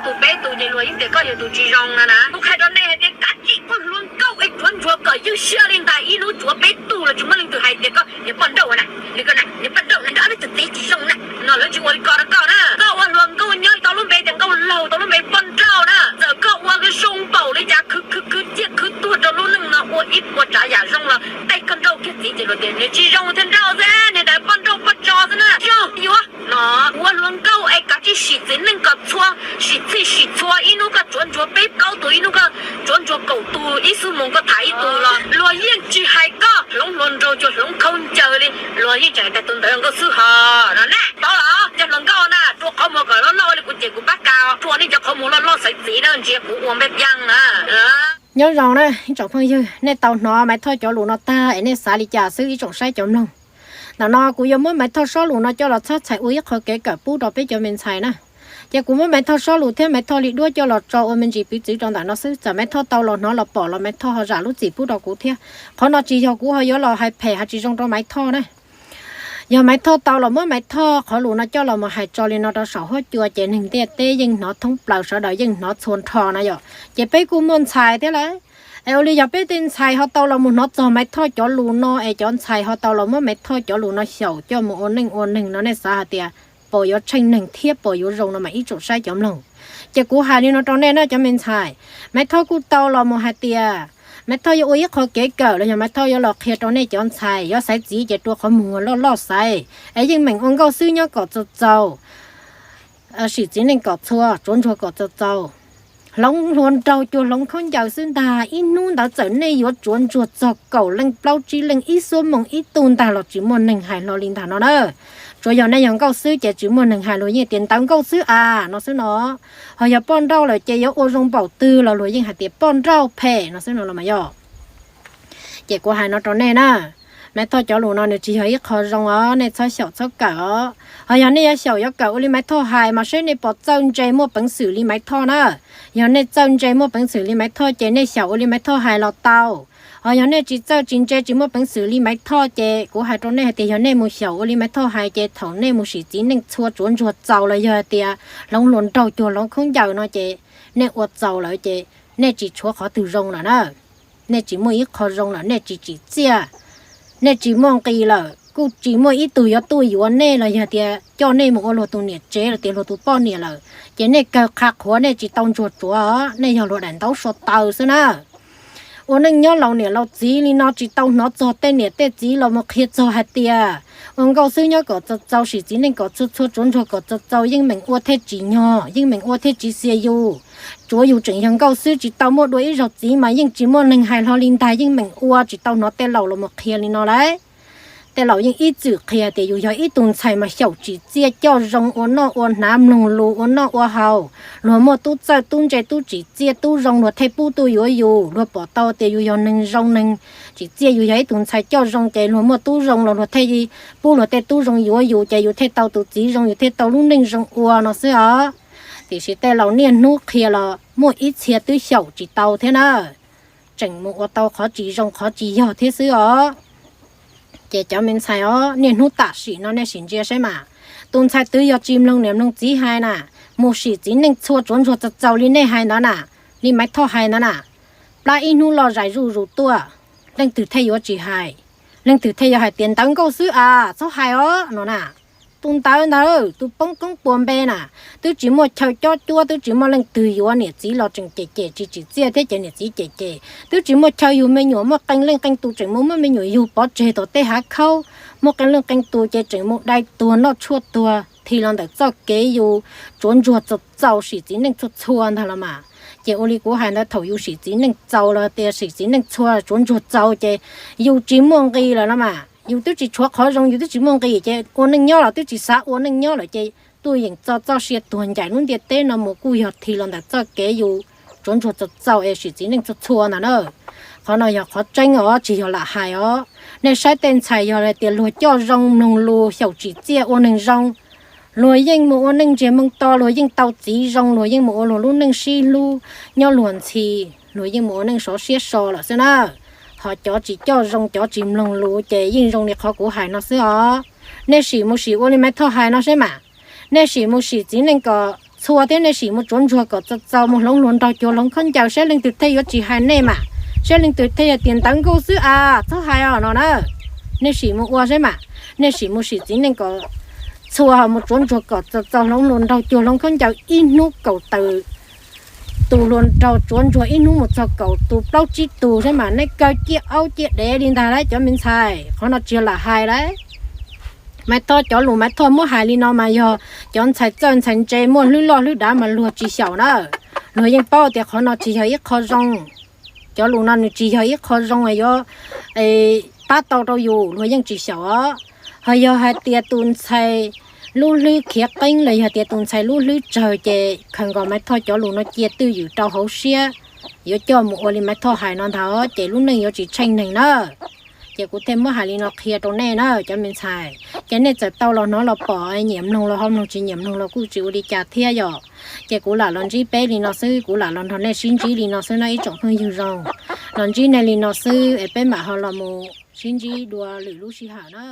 Tus peb tus ces luag yeej tias koj yog tus tsis zoo no na. Kuv qhia rau nej hais tias kav tsij ua hluas nkauj es tsuav ntsuag kom ywj siab li ntag. Ib hnub tsuav peb tug los tsis muaj leej twg hais tias koj niag poj nrauj na, nws ko na niag poj nrauj na, nrog ob peb tug txiv tsis zoo na, no lawv tsis ua li ko rau koj na. Koj ua hluas nkauj nyob tau lub npe tias nkauj laug, tau lub npe poj nrauj na. Txawm koj ua zoo npaum li cas, khwv khwv khwv ciaj khwv tuag rau lub neej no, ua ib puas tsav yam zoo los tej koj nrauj kiag txiv ces luag tias nws tsis zoo thiaj nrauj xwb, niag ntawd poj nrauj poj tso xwb na. Zoo yuav no, ua hluas nkauj es kav tsij sim txiv neej kom txhua, sim txhij sim txhua. Ib hnub koj tsuav ntsuag peb plaub tus, ib hnub koj tsuav ntsuag kaum tus, ib xuab moos koj tham ib tug los luag yeej tsis hais koj. Hloov hluas nraug cuag hloov khaub ncaws li, luag yeej tseem hais tias tus ntawd nkauj xwb ho no na. Paub los cov hluas nkauj na, rua qhov muag kom loj loj li kuv ces kuv pab kas, rua nej cov qhov muag loj loj xaiv txiv na, ntsia kuv ua npej pyaaj na. Nyob zoo na ib tsoom phooj ywg, nej tau hnov Maiv Thoj cov lus no tag es nej xav li cas xwb ib tsoom saib cov mloog? Ntawm no kuv yuav muab Maiv Thoj sob lus no coj los txhab txhais ua ib qho kev kawm pub rau peb cov me ntxhais na. Ces kuv muab Maiv Thoj sob lus thiab Maiv Thoj li duab coj los tso ua me ntsis piv txwv rau ntawm no xwb, txawm Maiv Thoj tau los hnov los pom los Maiv Thoj ho zam lub txim pub rau kuv thiab. Qhov no tsis yog kuv ho yuav los hais phem hais tsis zoo rau Maiv Thoj na. Yog Maiv Thoj tau los muab Maiv Thoj qhov lus no coj los mus hais tso li no rau saum huab cua ces neeg ntiaj teb yeej hnov thoob plaws, sawv daws yeej hnov txhua nrho na yom. Ces peb kuj muaj ntxhais thiab lauj. Es ua li yog peb tej ntxhais ho tau los mus hnov txog Maiv Thoj cov lus no es cov ntxhais ho tau los muab Maiv Thoj cov lus no xyaum coj mus ua neej ua neeg no, nej xav hais tias puas yuav tsheej neeg thiab puas yuav zoo no mas ib tsoom saib cov mloog. Ces kuv hais li no rau nej na cov me ntxhais, Maiv Thoj kuj tau los mus hais tias Maiv Thoj yuav ua ib qho kev kawm los yog Maiv Thoj yuav los qhia rau nej cov ntxhais yuav xaiv txiv ces rua qhov muag loj loj xaiv, es yeej meem ua nkauj xwb nyob kom txaus txaus, sim txiv neej kom txhua, tsuav ntsuag kom txaus txaus. Hloov hluas nraug cuag hloov khaub ncaws xwb ntag, ib hnub ntawd txawm nej yuav tsuav ntsuag txog kaum leej plaub tsib leej ib xuab moos ib tug ntag los tsis muaj neeg hais hlo li ntag no na. Tsuav yog nej yog nkauj xwb ces tsis muaj neeg hais, luag yeej tias ntawd nkauj xwb as no xwb no. Ho yog poj nrauj lawm ces yuav ua zoo npaum twg los luag yeej hais tias poj nrauj phem no xwb no los mas yog. Ces kuv hais no rau nej na, Maiv Thoj cov lus no nws tsis yog ib qho zoo os, nej txhob xyaum txhob kawm os. Ho yog nej yuav xyaum yuav kawm ua li Maiv Thoj hais mas seb nej puas txawj ntse muaj peev xwm li Maiv Thoj na. Yog nej txawj ntse muaj peev xwm li Maiv Thoj ces nej xyaum ua li Maiv Thoj hais los tau. Ho yog nej tsis txawj tsis ntse tsis muaj peev xwm li Maiv Thoj ces kuv hais rau nej hais tias yog nej mus xyaum ua li Maiv Thoj hais ces thaum nej mus sim txiv neej txhua tsuav ntsuag txaus los yog hais tias hloov hluas nraug cuag hloov khaub ncaws no ces nej ua txaus lawm ces nej tsis tshuav qhov twg zoo lawm na. Nej tsis muaj ib qho zoo lawm, nej tsis tsim txiaj, nej tsis muaj nqis lawm, kuj tsis muaj ib tug yuav tuaj yuav nej los yog tias coj nej mus ua luag tus niam tsev los tias luag tus poj niam lawm, ces nej kawg qha qhuav nej tsis tau ntsuag tsuav os, nej yog luag daim ntaub so taw xwb na. Ua neej nyob laus niam laus txiv li no tsis tau hnov txog tej niam tej txiv los mus qhia txog hais tias ua nkauj xwb nyob kom txaus txaus, sim txiv neej kom txhua txhua, tsuav ntsuag kom txaus txaus, yeej meem ua thiaj tsis nyog, yeej meem ua thiaj tsis xia yus. Tsuav yus tseem yog nkauj xwb tsis tau muaj dua ib zaug txiv mas yeej tsis muaj neeg hais hlo li ntag, yeej meem ua tsis tau hnov tej laus los mus qhia li no lauj. Tej laus yeej ib txwm qhia tias yus yog ib tug ntxhais mas xyaum tsim txiaj coj zoo, ua noj ua hnav mloog lus, ua noj ua haus, luag muaj tub txawj tub ntse tub tsim txiaj tub zoo luag thiaj pub tuaj yuav yus, luag pom tau tias yus yog neeg zoo neeg tsim txiaj, yus yog ib tug ntxhais coj zoo ces luag muaj tub zoo los luag thiaj pub luag tej tub zoo yuav yus ces yus thiaj tau tus txiv zoo, yus thiaj tau lub neej zoo ua no xwb os. Tiam sis tej laus niaj hnub qhia los muaj ib txhia twb xyaum tsis tau thiab na, tseem mus ua tau qhov tsis zoo qhov tsis yog thiab xwb os. Ces cov me ntxhais os, niaj hnub tam sim no nej sim ntsia saib mas, tus ntxhais twg yog tsis mloog niam mloog txiv hais na, mus sim txiv neej txhua tsuav ntsuag txaus txaus li nej hais ntawd na, li Maiv Thoj hais ntawd na, plab ib hnub loj zais zuj zus tuaj, leej twg thiaj yuav tsis hais, leej twg thiaj yuav hais tias ntawd nkauj xwb as txhob hais os no na. Tus ntawd ntawd tus poob koob puas npe na, twb tsis muaj chaw cob cuab, twb tsis muaj leej twg yuav, niam txiv los tseem cem cem tsis tsim txiaj thiab ces niam txiv cem cem, twb tsis muaj chaw yug me nyuam, muaj qee leej qee tus tseem mus muaj me nyuam yug pov tseg tom tej hav khaub, muaj qee leej qee tus ces tseem mus dai tuag noj tshuaj tuag, thi los ntawm txoj kev yus tsuav ntsuag txaus txaus sim txiv neej txhua txhua ntag los mas. Ces ua li kuv hais ntawd, thaum yus sim txiv neej txaus los tias sim txiv neej txhua tsuav ntsuag txaus ces yus tsis muaj nqis lawm los mas, yus twb tsis tshuav qhov zoo, yus twb tsis muaj nqis ces ua neej nyob los twb tsis xav ua neej nyob lawm ces tuaj yeem txo txoj sia tuag ncaim lub ntiaj teb no mus kuj yog thi los ntawm txoj kev yus tsuav ntsuag txaus txaus es sim txiv neej txhua txhua ntag na. Qhov no yog qhov tseeb os, tsis yog lam hais os. Nej saib tej ntxhais yog hais tias luag coj zoo mloog lus xyaum tsim txiaj ua neeg zoo, luag yeej mus ua neej ntsiag moo to, luag yeej tau txiv zoo, luag yeej mus ua luag lub neej sib hlub nyob luag ntxhi, luag yeej mus ua neej sov siab so lawm xwb na. Ho cov tsis coj zoo, cov tsis mloog lus ces yeej zoo li qhov kuv hais no xwb os. Nej sim mus sim ua li Maiv Thoj hais no seb mas, nej sim mus sim txiv neej kom Thua thiab nej sim mus tsuav ntsuag kom txaus txaus mus hloov hluas nraug cuag hloov khaub ncaws saib leej twg thiaj yuav tsis hais nej mas, saib leej twg thiaj yog tias ntawv nkuj xwb as txhob hais os no na. Nej sim mus ua saib mas, nej sim mus sim txiv neej kom txhua ho mus tsuav ntsuag kom txaus txaus hloov hluas nraug cuag hloov khaub ncaws ib hnub kaum tawm tus hluas nraug tsuav ntsuag ib hnub mus txog kaum tus plaub tsib tus saib mas nej kaw ciaj aub ciaj dev li ntag lauj cov me ntxhais, qhov no tsis yog lam hais lauj. Maiv Thoj cov lus Maiv Thoj muab hais li no mas yog cov ntxhais txawj ntxhais ntse muaj hlwb loj hlwb dav mas luag tsis xyaum na. Luag yeej paub tias qhov no tsis yog ib qho zoo. Cov lus no nws tsis yog ib qho zoo yuav pab tau rau yus, luag yeej tsis xyaum os. Ho yog hais tias tus ntxhais lub hlwb khiav qeeb los yog tias tus ntxhais lub hlwb tsawg ces khaws nkaus Maiv Thoj cov lus no cia twj ywm rau hauv siab, yuav coj mus ua li Maiv Thoj hais no ntag ces lub neej yuav tsis tsheej neeg na. Ces kuv thiaj muab hais li no qhia rau nej na cov me ntxhais, ces nej txawm tau los hnov los pom nyiam mloog los ho mloog, tsis nyiam mloog los kuj tsis ua li cas thiab yom. Ces kuv lam los ntsib peb li no xwb, kuv lam los nrog nej sib ntsib li no xwb na ib tsoom phooj ywg zoo. Los ntsib nej li no xwb es peb mam ho los mus sib ntsib dua lwm lub sij hawm na.